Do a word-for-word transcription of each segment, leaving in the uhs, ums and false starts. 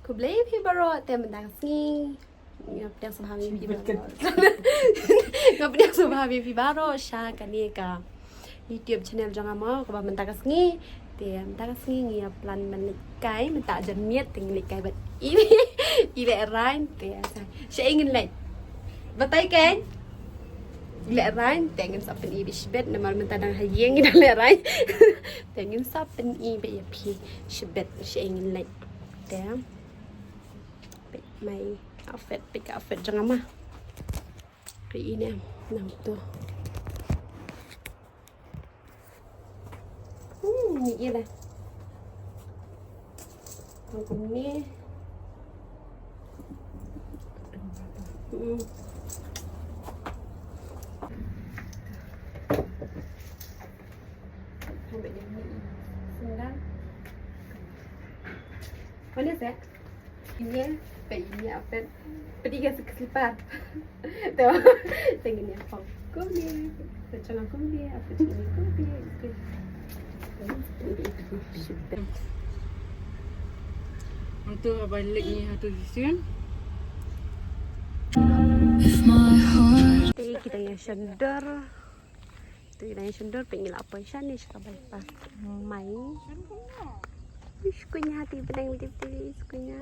Khublei phi baroh, te mynta ka sngi nga pdiang sngewbha ïa phi baroh. Nga pdiang sngewbha ïa phi baroh sha kane ka YouTube channel jong nga mo, kaba mynta ka sngi. Te mynta ka sngi ngi ïa plan ban leit kai, mynta jan miet te ngi leit kai bad i, i Lehraiñ te. Shaei ngin leit? Batai kan? Lehraiñ te ngin sa pyni beit shibit namar mynta dang ha ïing ngi dang lehraiñ. Te ngin sa pyni beit ïa phi shibit shaei ngin leit. Te peit my outfit, peit ka outfit jong nga ma. Peit ine nangto. Hmm, ni ine. Nang kumne. Hmm. Ambil dia ni. Sendal. Mana seh? Ini, peit ini apa? Peit ka slipar. Tu, tengok ni apa? Kumne. Peit jong nga kumne, apa jong ni kumne. Untuk apa lagi ni satu sisi? Te kita ïa shon dur. Te kita ïa shon dur, peit ngi la poi shane sha ka bypass. Mai. Uish, kunya, te pdeng tip te, kunya.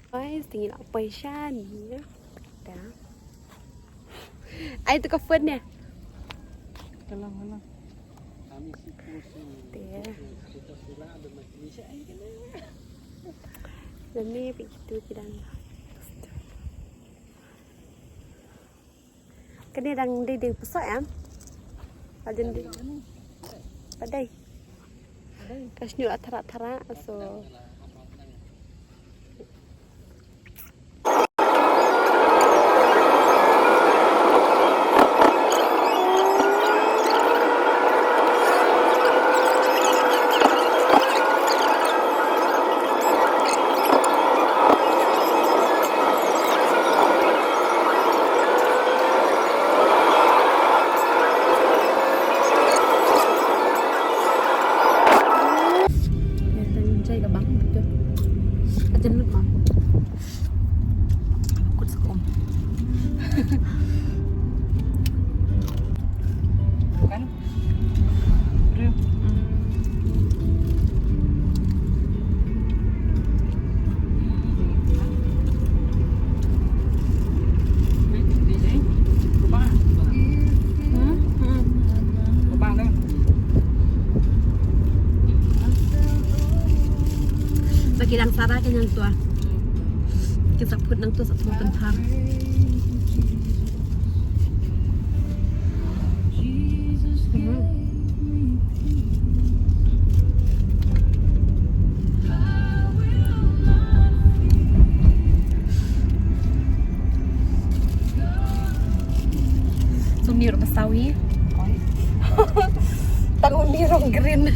Guys, te ngi la poi shane. Da. Ai tu ka phone ne. Kalang, kalang. Te. Lane peit kitu ki dang. Kane dang dei dei pisa em. Adin dei. Padai. Ka shnur a thara thara so. Kan? Ba ki dang sara ki nang tua. Ki sa phut nang tua sa phut kan thar. Sumni ruh ba sawi. Tang uni ruh green.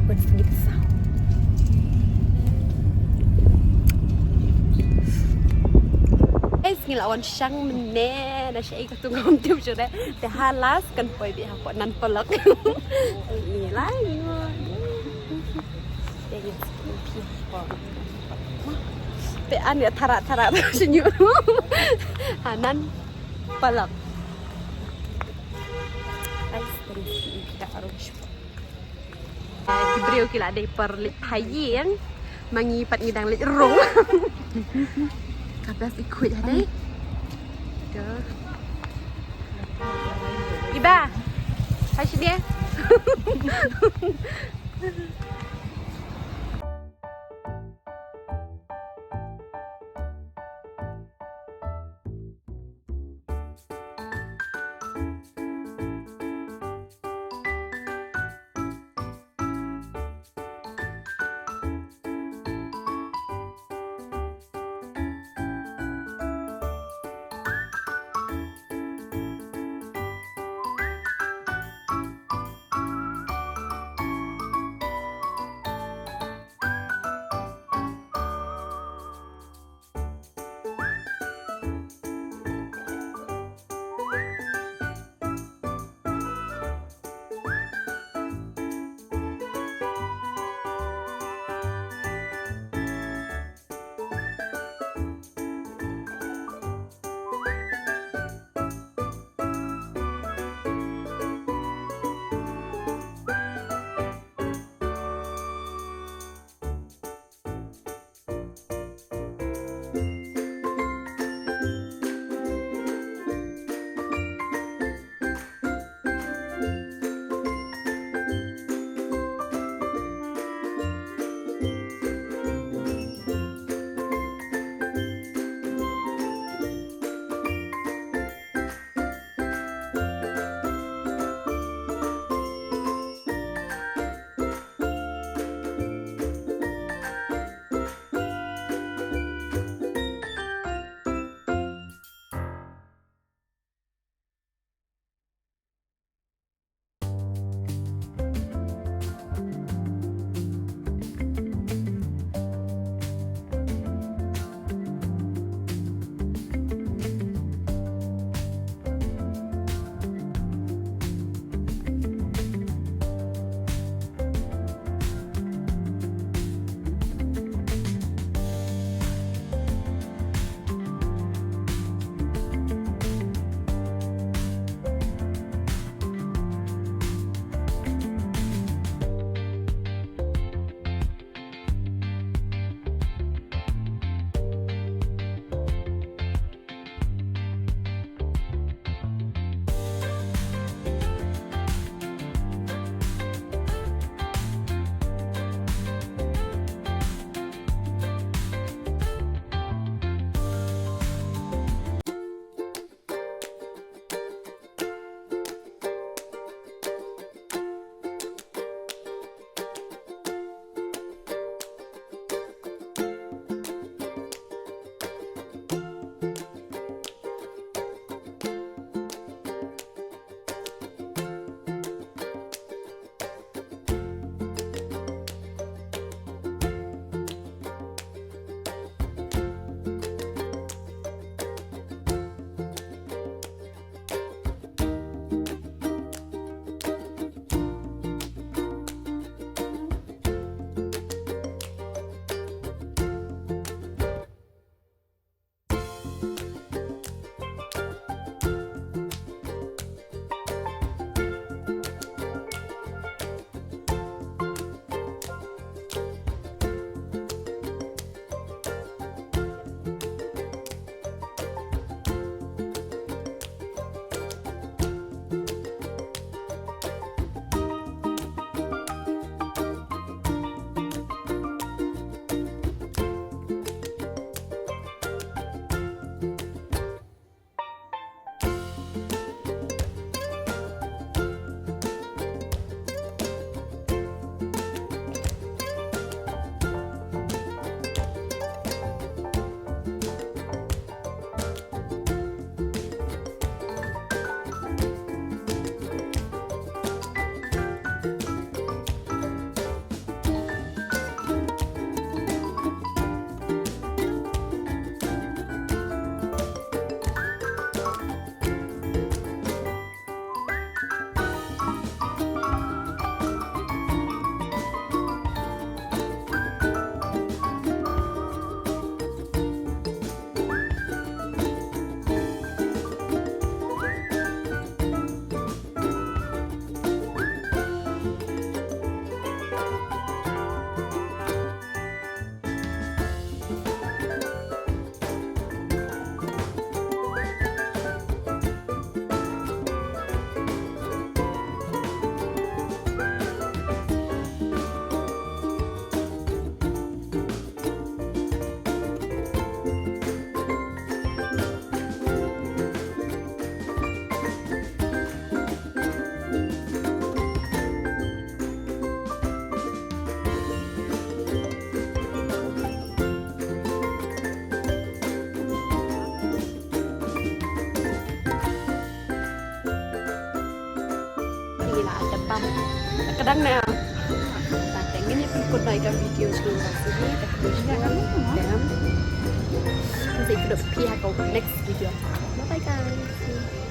Pun sumni ba sawi. Guys, ngi la wan shang mynne, na shaei ka tu ngam tip shuh de. Te ha last kan poi beit hapoh Nan Polok. Ngi la ngi. Te ngi skin phi hapoh. Te an ïa thara thara shuh. Ha Nan Polok. Guys, te ngi skin phi ka arung shuh. Ki briew ki la dei por leit ha ïing, ma ngi pat ngi dang leit rung. Ka best i khuid ha dei. Iba. Hai sini. Ngi la da bam. Ka dang na. Ba te ngin ïa pynkut noh ïa ka video shuwa ka sini ka video. Te ngin sa ïakynduh phi ha ka next video. Bye bye guys.